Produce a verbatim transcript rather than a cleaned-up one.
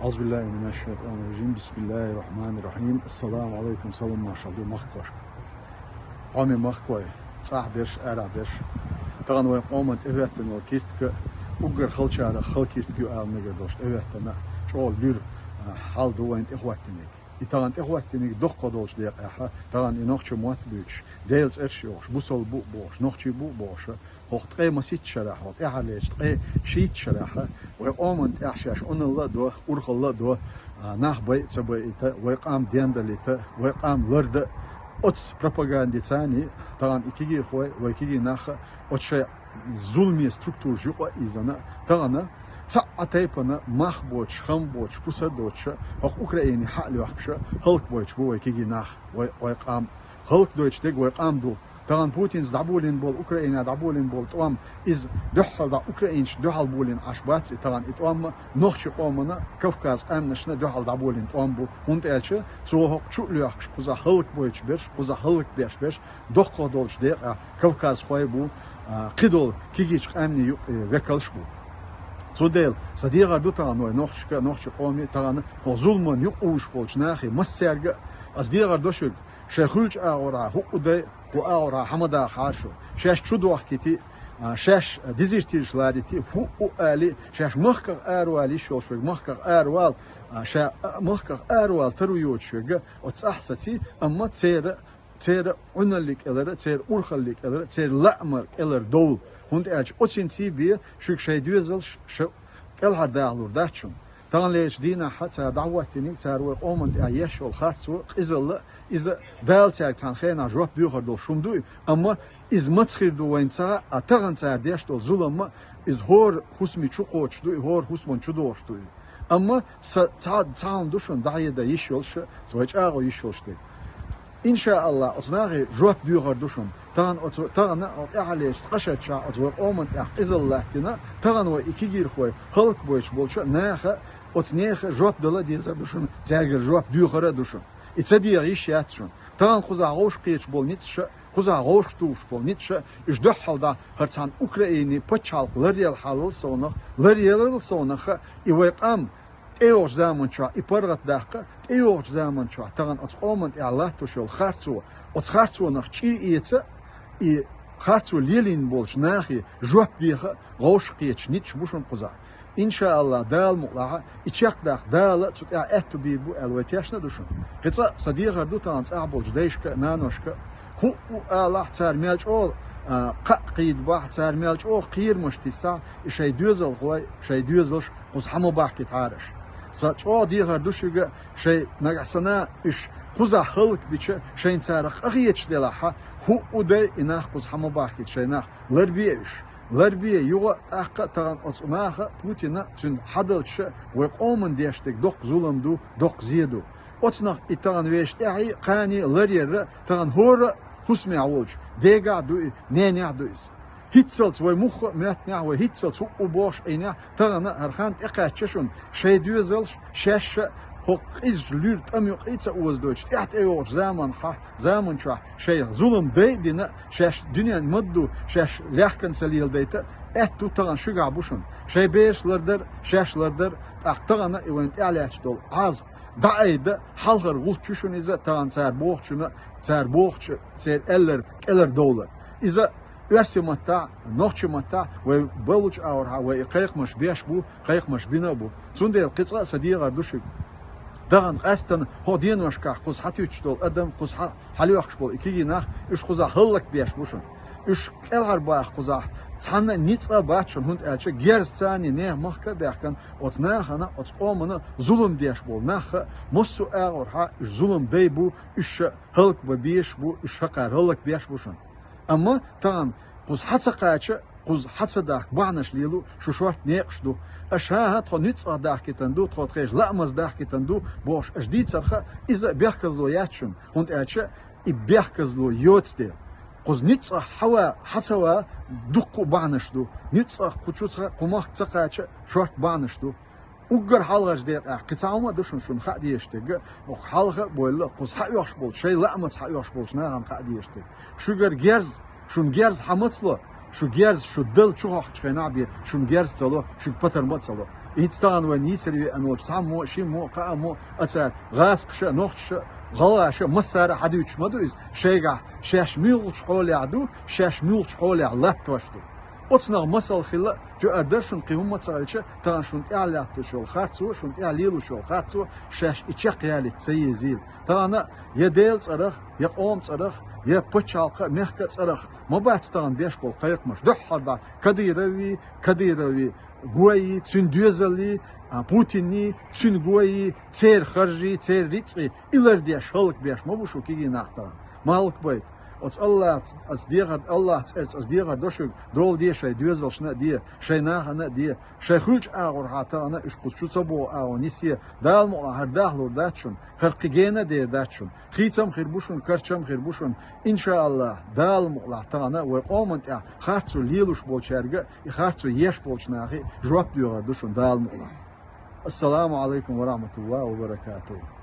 أعوذ بالله من الشيطان الرجيم. بسم الله الرحمن الرحيم. السلام عليكم. Салам-маршалла ду махкахошка. Хьоме махкахой, цӀахь берш, арахь берш. Тахана вайн къоман тӀехӀоьттина йолу киртка, уггар халчарах хала киртка ю ала мегар долуш тӀехӀоьттина, чӀогӀа луьра, а, хьал ду вайна тӀехӀоьттинарг. И тахана тӀехӀоьттинарг доккха долчу декъехь, тахана и нохча мотт буьйцуш, Делан цӀераш йохуш, бусалба бу а бохуш, нохчий бу а бохуш, хӀокху ткъе масийтта шарахь, хӀокху тӀаьххьарлечу ткъе шийтта шарахь, вай къоман тӀехь шаьш Ӏуналла а до, урхалла а до, а, нах байа а ца байита, вай къам дендалийта, вай къам ларда а, оцу пропагандица а, тахана и кегийрхой, вай кегий нах а оцу шайн зуламе структураш юкъа а ийзина, тахана цхьа а тайпана мах боцуш, хам боцуш, пусар доцуш, хӀокху Украине хьа а лоьхкуш, хӀаллакбойтуш бу вай кегий нах, вай, вай къам. ХӀаллакдойтуш дерг вай къам ду. Тахана Путинца дӀаболийна болу, Украинехь дӀаболийна болу тӀом, иза дуьххьал дӀа украинцашна дуьхьал болийна Ӏаш бац и тахана и тӀом а, нохчийн къомана, Кавказ къаьмнашна дуьхьал дӀаболийна тӀом бу, хӀунда аьлча цо хӀокху чу а лоьхкуш кхузахь хӀаллакбойтуш берш, кхузахь хӀаллакбеш берш, доккха долчу декъехь кавказхой бу, а, кхидолу кегийчу къаьмнийн юкъ-, э, векалш а бу. Цундела сан дехар ду тахана вай нохчашка а, нохчийн къоме а, тахана хӀокху зуламан юкъа вуьйш болчу нахе массаьрга а, аса дехар до шуьга, шайн хуьлучу агӀорхьа хӀуъу дай, кху агӀорхьа хьа ма дахахьа шу. Шаьш чу дохкийти, а, шаьш дезертираш ларийти, хӀуъу али, шаьш махках аравала йиш йолуш верг махках аравала, а, ша, а, махках аравала тару йоцуш верг оцу цӀахь саций, амма церан, церан Ӏуналлин кӀелара, церан урхаллин кӀелара, церан лааман кӀелара довла, хӀунда аьлча оцуьнций бен шуьга шайн доьзалш ша кӀелхьардахалур дац шуна. Таханлерчу дийнахь цара дӀахӀоттийнарг, цара вай къоман тӀехь еш йолу харцо, къизалла, иза Дала цаьрга цхьана хенахь жоп доьхур долуш хӀума ду и, амма иза маца хир ду вайна ца хаьа, а тахана цара деш долу зулам а, иза хӀора хӀусаме чу кхочуш ду и, хӀора хӀусамна чу догӀуш ду и. Амма сан цхьа, цхьа хӀума ду шуна дӀахьеда йиш йолуш, сан вай чӀагӀо йиш йолуш дерг. Иншааллах, оцу нахе жоп доьхур ду шуна. Тахана оцу, тахана оцу тӀаьххьарлечу ткъа шарчохь оцу вай къоман тӀехь къизалла латтийна, тахана вай и кегийрхой хӀаллакбойтуш болчу наха, оцу нехан жоп дала а дезар ду шуна, цаьргара жоп доьхур а ду шуна. И ца деха йиш яц шуна. Тахана кхузахь вовшахкхеташ болу ницкъаша, кхузахь вовшахтухуш болу ницкъаша, уьш дуьххьал дӀа хӀара цхьана Украинин пачхьалкх ларъелла хьалал совнах, ларъеларал совнаха, и вай къам тӀейогӀучу заманчохь и паргӀат даккха, тӀейогӀучу заманчохь тахана оцу къоман тӀехь латтош йолу харцо, оцу харцонах чӀир эца, и харцо лелийна болчу нахе жоп деха а, вовшахкхеташ ницкъаш бу шуна кхузахь. Иншааллах, Дала мукъалахь, и чекхдаккха Дала цу тӀехь аьтту бийр бу аьлла вай тешна а ду шуна. Кхин цкъа а сан дехар ду тахана цӀахь болчу дайшка а, наношка а, хӀуъу алахь, цара мел чӀогӀа, а, кхаъ кхийдабахь, цара мел чӀогӀа кхерамаш тиссахь, и шайн доьзалхой, шайн доьзалш кхуза хьа ма бахкийтахьара аша. Сан чӀогӀа дехар ду шуьга, шайн нагахь санна уьш кхузахь хӀаллакбича, шайна царах къахеташ делахьа, хӀуъу дай и нах кхуза хьа ма бахкийта шайн нах, ларбе уьш. Ларбе юха а, тӀаккха а тахана оцу наха а, Путина а, цуьнан хьадалчаша а вай къоман деш дерг доккха зулам ду, доккха зе ду. Оцунах и тахана вешан тӀаьхьий, кханий ларъярра а тахана хӀора а хӀусамехь волчу дегахь а ду и, ненехь а ду иза. ХӀинццалц вай мухха а моьттинехь, вай хӀинццалц хӀуъу бохуш Ӏийнехь, тахана а хӀара хан тӀекхаьчча шуна, шайн доьзалш, шаьш а хӀокху къизачу луьра тӀам юкъа а ца озадойтуш, тӀаьхьа тӀейогӀучу заманхьа, заманчохь шайн зулам дай а дина, шаьш дуьненна ма-дду, шаьш лаьхкина ца леладайта, аьтту тахана шуьгахь бу шуна. Шайн бераш лардар а, шаьш лардар а, тӀаккха тахана а и вайна тӀехь лаьтташ долу Ӏазап дӀаайда, хьалхара гӀулч ю шуна иза, тахана цара бохучунна, цара бохучу, церан аьлларг кӀелхьардовлар. Иза оьрсийн маттахь, нохчийн маттахь вай боллучу агӀорхьа вай и кхайкхамаш беш бу, кхайкхамаш бина а бу. Цундела кхин цкъа а сан дехар ду шуьга. Тахана къаьсттина хӀокху деношкахь кхуза хьатуьттуш долу адам, кхуза хьа-, хьалоьхкуш болу и кегий нах, уьш кхузахь хӀаллакбеш бу шуна. Уьш кӀелхьарбаха кхузахь цхьанна а ницкъ а бац шуна, хӀунда аьлча герз царний нехан махка а баьхкина, оцу нахана, оцу къомана зулам деш болу нах а, массо а агӀорхьа уьш зулам дай бу, уьш а хӀаллакбан безаш бу, уьш хӀокхара хӀаллакбеш бу шуна. Амма тахана кхуза хьа ца кхача, кхуза хьа ца дахка бахьанаш лело шу шорта некъаш ду. Аша хӀан-хӀа тхо нуьцкъах дахкийтина ду, тхо тхешан лаамаза дахкийтина ду бохуш аша дийцарх а, иза а бехказло яц шуна, хӀунда аьлча и бехказло йоцу дела. Кхуза нуьцкъах хьа ва, хьа ца ва дуккха а бахьанаш ду. Нуьцкъах кху чу ца, кху махка ца кхача шорта бахьанаш ду. Уггар хьалхарчу декъехь кхин цхьа хӀума а ду шуна, шуна хаа дезаш дерг а, хӀокху хьалха а бовлла, кхуза хьаоьхуш болчу, шайн лаамаза хьаоьхуш болчу нахана хаа дезаш дерг. Шуьгара герз, шуна герз хьан маца ло, шу герз, шу Далла чу хохкучу хенахь бен, шуна герз ца ло, шуьга патарма а ца ло. ХӀинца тахана вайна йийсар веана волчу цхьаммо а, шиммо а, кхааммо а, цара гӀазкхаша а, нохчаша а, гӀалгӀаша а, массара а хьадуьйцуш ма ду иза, шайгахь шаьш муьлхачу хьолехь ду, шаьш муьлхачу хьолехь латтош ду. Оцунах масал хилла а тоьар дара шуна, кхин хӀумма а ца хилча, тахана шуна тӀехь лаьтташ йолу харцо, шуна тӀехь лелош йолу харцо шаьш и чекхъялийта ца езийла. Тахана я Делан цӀарах, я къоман цӀарах, я пачхьалкхан а, мехкан а цӀарах ма бац тахана беш болу кхайкхамаш. Дуьххьара дӀа Кадыровн, Кадыровн гой, цуьнан доьзалан, а, Путинан, цуьнан гой, церан харжий, церан рицкъий, и лардеш, хӀаллакбеш ма бу шу кегий нах тахана. Ма хӀаллакбайта. Оцу АллахӀ, оцу дехар, АллахӀан цӀарца ас дехар до шуьга, дола де шайн доьзалшна а де, шайн нахана а де, шайн хуьлучу агӀорхьа тахана уьш кхуза чу ца богӀу агӀо нисе. Дала мукъалахь, хӀара дахлур дац шуна, хӀара кхин гена а дер дац шуна. Хийцам а хир бу шуна, карчам а хир бу шуна. ИншааллахӀ, Дала мукъалахь, тахана вай къоман тӀехь харцо лелош болчаьрга а, и харцо еш болчу нахе а жоп доьхур ду шуна, Дала мукъалахь. Ассаламу Ӏалайкум ва рахьматуллахӀи ва баракатухӀу.